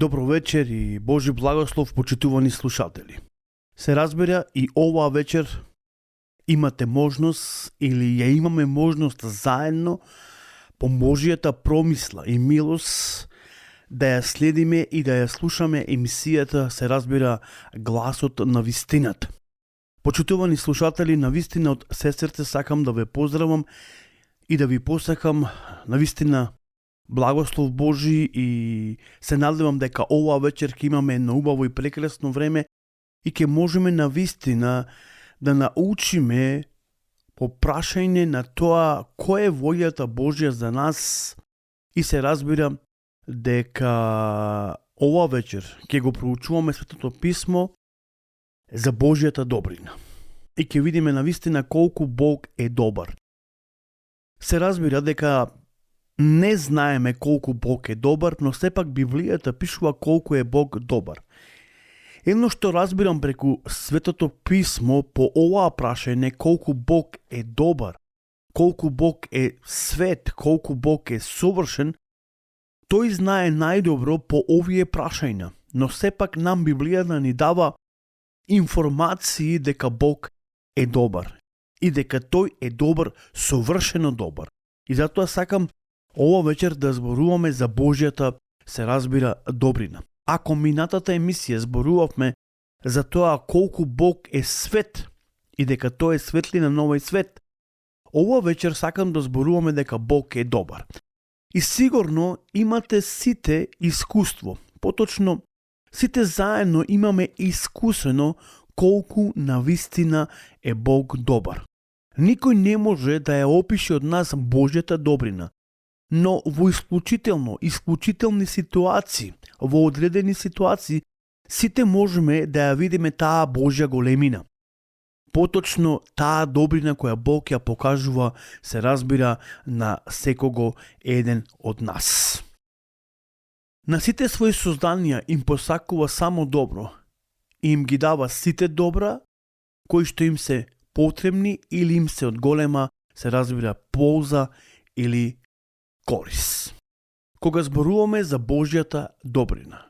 Добро вечер и Божи благослов, почитувани слушатели. Се разбира и оваа вечер имате можност или ја имаме можност заедно по Божијата промисла и милост да ја следиме и да ја слушаме емисијата, се разбира, гласот на вистината. Почитувани слушатели, на вистина од се срце сакам да ве поздравам и да ви посакам на вистина благослов Божи и се надевам дека оваа вечер ќе имаме едно убаво и прекрасно време и ќе можеме на вистина да научиме по прашање на тоа која е волјата Божја за нас и се разбира дека оваа вечер ќе го проучуваме Светото писмо за Божјата добрина. И ќе видиме на вистина колку Бог е добар. Се разбира дека не знаеме колку Бог е добар, но сепак Библијата пишува колку е Бог добар. Едно што разбирам преку Светото писмо по оваа прашање колку Бог е добар, колку Бог е свет, колку Бог е совршен, тој знае најдобро по овие прашања, но сепак нам Библијата ни дава информации дека Бог е добар и дека тој е добар, совршено добар. И затоа сакам ова вечер да зборуваме за Божјата, се разбира, добрина. Ако минатата емисија зборувавме за тоа колку Бог е свет и дека тој е светлина на овој свет, ова вечер сакам да зборуваме дека Бог е добар. И сигурно имате сите искуство, поточно сите заедно имаме искусено колку навистина е Бог добар. Никој не може да ја опише од нас Божјата добрина, но во исклучителни ситуации, во одредени ситуации, сите можеме да ја видиме таа Божја големина. Поточно таа добрина која Бог ја покажува, се разбира, на секого еден од нас. На сите своји созданија им посакува само добро и им ги дава сите добра кои што им се потребни или им се од голема, се разбира, полза или корис. Кога зборуваме за Божјата добрина,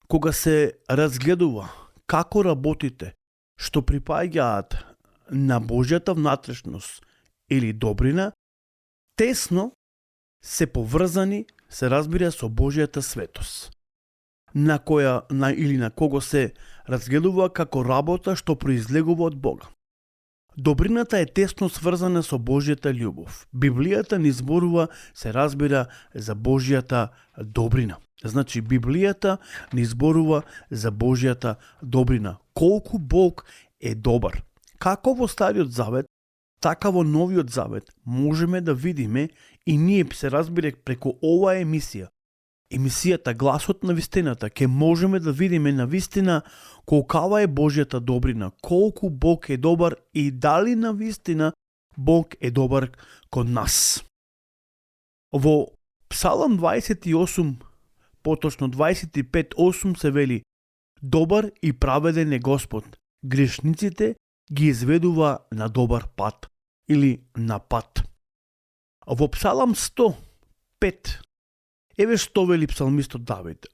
кога се разгледува како работите што припаѓаат на Божјата внатрешност или добрина, тесно се поврзани, се разбира, со Божјата светост, на кого се разгледува како работа што произлегува од Бога. Добрината е тесно сврзана со Божјата љубов. Библијата ни зборува, се разбира, за Божјата добрина. Значи, Библијата ни зборува за Божјата добрина. Колку Бог е добар. Како во Стариот Завет, така во Новиот Завет можеме да видиме и ние, се разбира, преку оваа емисијата Гласот на вистината, ке можеме да видиме на вистина колкава е Божјата добрина, колку Бог е добар и дали на вистина Бог е добар кон нас. Во Псалам 28, поточно 25:8 се вели: добар и праведен е Господ, грешниците ги изведува на добар пат или на пат. Во Псалам 105 еве што вели псалмистот Давид: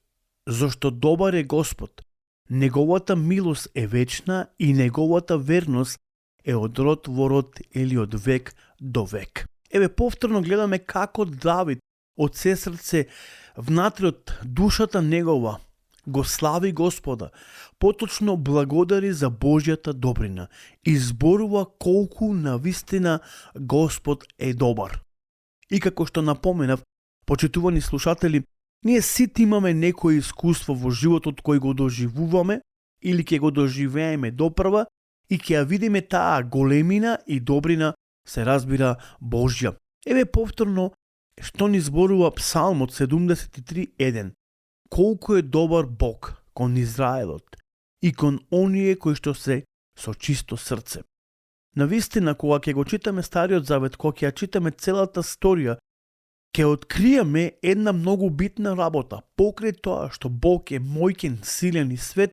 зошто добар е Господ, неговата милост е вечна и неговата верност е од род во род или од век до век. Еве повторно гледаме како Давид од се срце внатре од душата негова го слави Господа, поточно благодари за Божјата добрина и зборува колку навистина Господ е добар. И како што напоменав, почитувани слушатели, ние сите имаме некој искуство во животот кој го доживуваме или ќе го доживееме допрва и ќе ја видиме таа големина и добрина, се разбира, Божја. Еве повторно што ни зборува Псалмот 73:1. Колку е добар Бог кон Израелот и кон оние кои што се со чисто срце. Навистина, кога ќе го читаме Стариот Завет, кога ќе ја читаме целата сторија, ќе откриеме една многу битна работа. Покрај тоа што Бог е мојкен, силен и свет,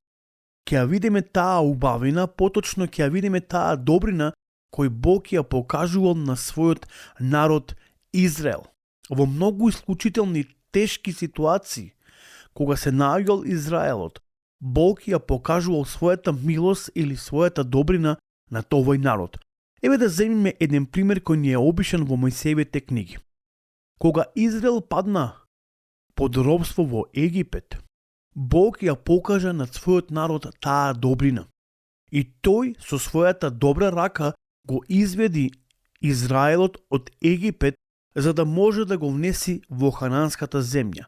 ќе ја видиме таа убавина, поточно ќе ја видиме таа добрина кој Бог ја покажувал на својот народ Израел. Во многу исклучителни тешки ситуации, кога се наоѓал Израелот, Бог ја покажувал својата милост или својата добрина на овој народ. Еве да земиме еден пример кој ни е обишен во Мојсеевите книги. Кога Израел падна под робство во Египет, Бог ја покажа над својот народ таа добрина. И тој со својата добра рака го изведи Израелот од Египет за да може да го внеси во хананската земја.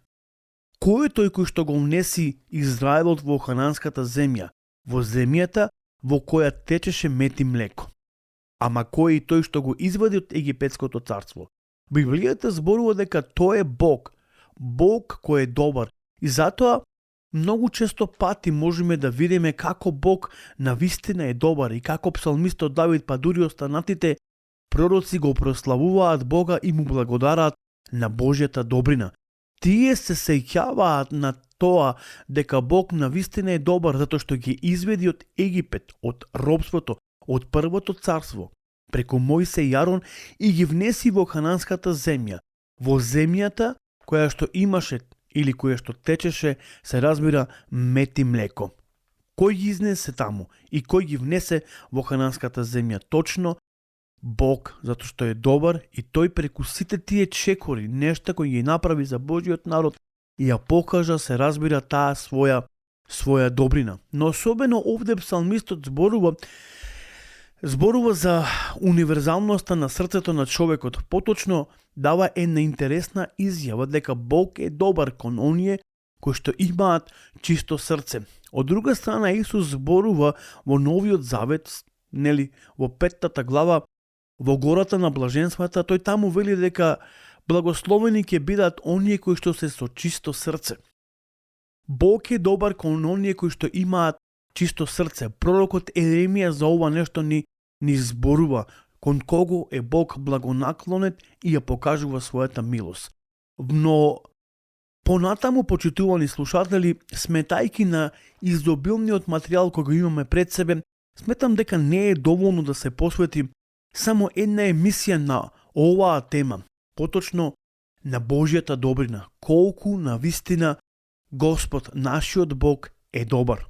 Кој е тој кој што го внеси Израелот во хананската земја, во земјата во која течеше мед и млеко? Ама кој е тој што го извади од египетското царство? Библијата зборува дека тој е Бог, Бог кој е добар. И затоа многу често пати можеме да видиме како Бог навистина е добар и како псалмистот Давид па дури останатите пророци го прославуваат Бога и му благодарат на Божјата добрина. Тие се сеќаваат на тоа дека Бог навистина е добар затоа што ги изведи од Египет, од робството, од првото царство, преку Мојсе и Арон и ги внеси во хананската земја, во земјата која што имаше или која што течеше, се разбира, мед и млеко. Кој ги изнесе таму и кој ги внесе во хананската земја? Точно Бог, затоа што е добар и тој преку сите тие чекори, нешта кои ги направи за Божиот народ и ја покажа, се разбира, таа своја добрина. Но особено овде псалмистот зборува за универзалноста на срцето на човекот. Поточно дава една интересна изјава дека Бог е добар кон оние кои што имаат чисто срце. Од друга страна Исус зборува во Новиот Завет, во 5 глава, во гората на блаженствата, тој таму вели дека благословени ќе бидат оние кои што се со чисто срце. Бог е добар кон оние кои што имаат чисто срце. Пророкот Еремија за ова нешто ни зборува, кон кого е Бог благонаклонет и ја покажува својата милост. Но понатаму, почитувани слушатели, сметајки на изобилниот материјал кој го имаме пред себе, сметам дека не е доволно да се посвети само една емисија на оваа тема, поточно на Божјата добрина, колку навистина Господ, нашиот Бог, е добар.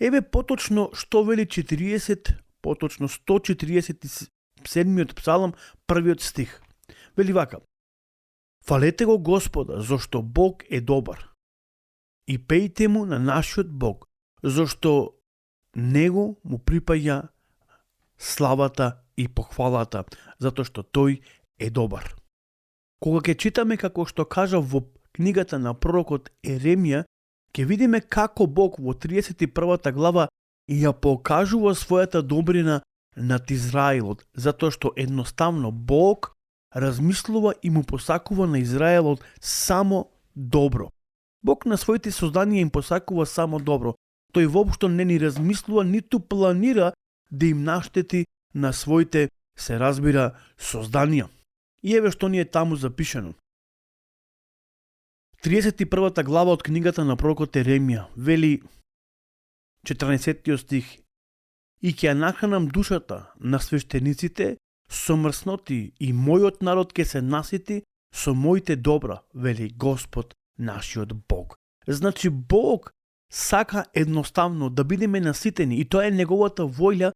Еве поточно што вели 147 псалм, првиот стих. Вели вака: Фалете го Господа, зашто Бог е добар. И пејте му на нашиот Бог, зашто него му припаѓа славата и похвалата, затоа што тој е добар. Кога ќе читаме како што кажа во книгата на пророкот Еремија, ќе видиме како Бог во 31 глава ја покажува својата добрина над Израелот, затоа што едноставно Бог размислува и му посакува на Израелот само добро. Бог на своите созданија им посакува само добро. Тој воопшто не ни размислува, ниту планира да им наштети на своите, се разбира, созданија. И еве што ни е таму запишено. 31 глава од книгата на пророкот Еремија вели 14 стих: И ќе ја нахранам душата на свештениците со мрсноти и мојот народ ќе се насити со моите добра, вели Господ нашиот Бог. Значи Бог сака едноставно да бидеме наситени и тоа е неговата волја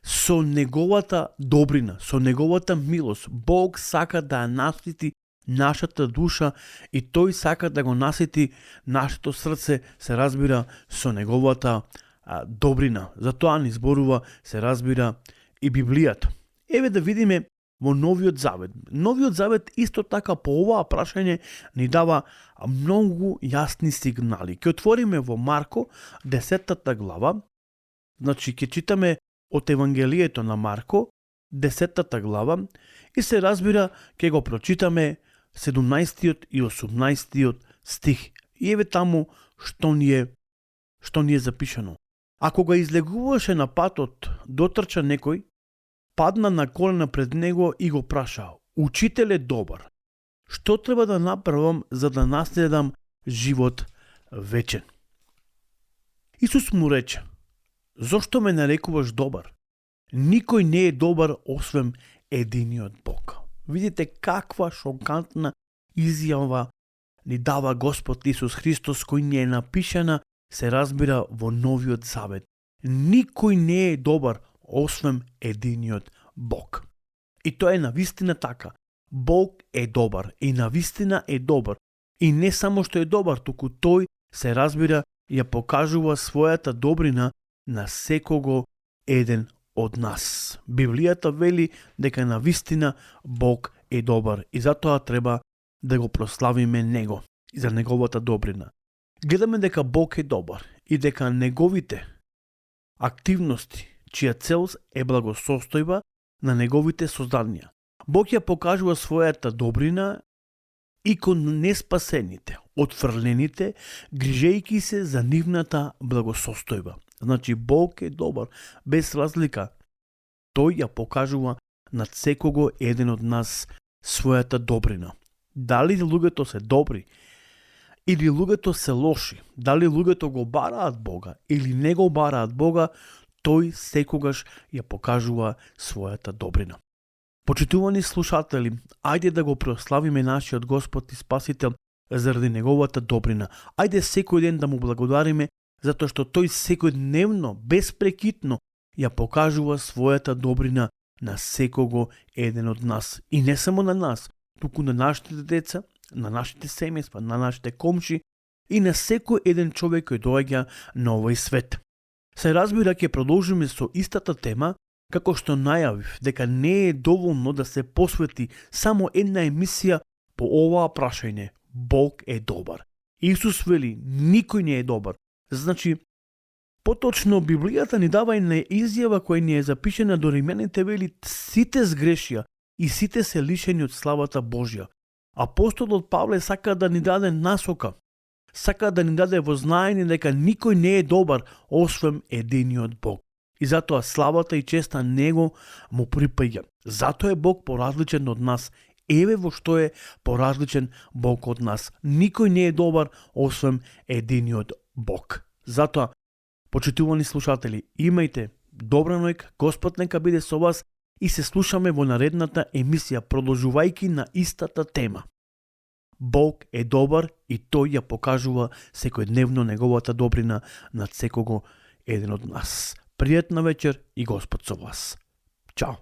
со неговата добрина, со неговата милост. Бог сака да ја насити нашата душа и тој сака да го насити нашето срце, се разбира, со неговата добрина. Затоа ни зборува, се разбира, и Библијата. Еве да видиме во Новиот Завет. Новиот Завет исто така по оваа прашање ни дава многу јасни сигнали. Ќе отвориме во Марко 10 глава. Значи ќе читаме од Евангелието на Марко 10 глава и се разбира ќе го прочитаме 17 и 18 стих. И еве таму што ни е запишано. А кога излегуваше на патот, дотрча некој, падна на колена пред него и го праша: Учителе добар, што треба да направам за да наследам живот вечен? Исус му рече: Зошто ме нарекуваш добар? Никој не е добар освен единиот Бог. Видите каква шокантна изјава ни дава Господ Исус Христос, кој ни е напишана, се разбира во Новиот Завет. Никој не е добар, освен единиот Бог. И тоа е навистина така. Бог е добар и навистина е добар. И не само што е добар, туку тој, се разбира, ја покажува својата добрина на секого еден од нас. Библијата вели дека навистина Бог е добар и затоа треба да го прославиме Него и за Неговата добрина. Гледаме дека Бог е добар и дека Неговите активности, чија цел е благосостојба на Неговите созданија. Бог ја покажува својата добрина и кон неспасените, отфрлените, грижејќи се за нивната благосостојба. Значи, Бог е добар, без разлика. Тој ја покажува над секого еден од нас својата добрина. Дали луѓето се добри или луѓето се лоши, дали луѓето го бараат Бога или не го бараат Бога, тој секогаш ја покажува својата добрина. Почитувани слушатели, ајде да го прославиме нашиот Господ и Спасител заради Неговата добрина. Ајде секој ден да му благодариме, затоа што тој секојдневно, безпрекитно, ја покажува својата добрина на секого еден од нас. И не само на нас, туку на нашите деца, на нашите семејства, на нашите комши и на секој еден човек кој доаѓа на овој свет. Се разбира, ќе продолжиме со истата тема, како што најавив дека не е доволно да се посвети само една емисија по оваа прашање. Бог е добар. Исус вели, никој не е добар. Значи, поточно Библијата ни дава една изјава која ни е запишена до Римјаните, вели, сите сгрешија и сите се лишени од славата Божја. Апостолот Павле сака да ни даде насока, сака да ни даде вознаење дека никој не е добар, освен единиот Бог. И затоа славата и честа Него му припаѓа. Затоа е Бог поразличен од нас. Еве во што е поразличен Бог од нас. Никој не е добар, освен единиот Бог. Затоа, почитувани слушатели, имајте добра ноќ, Господ нека биде со вас и се слушаме во наредната емисија, продолжувајќи на истата тема. Бог е добар и тој ја покажува секојдневно Неговата добрина над секого еден од нас. Пријатна вечер и Господ со вас. Чао!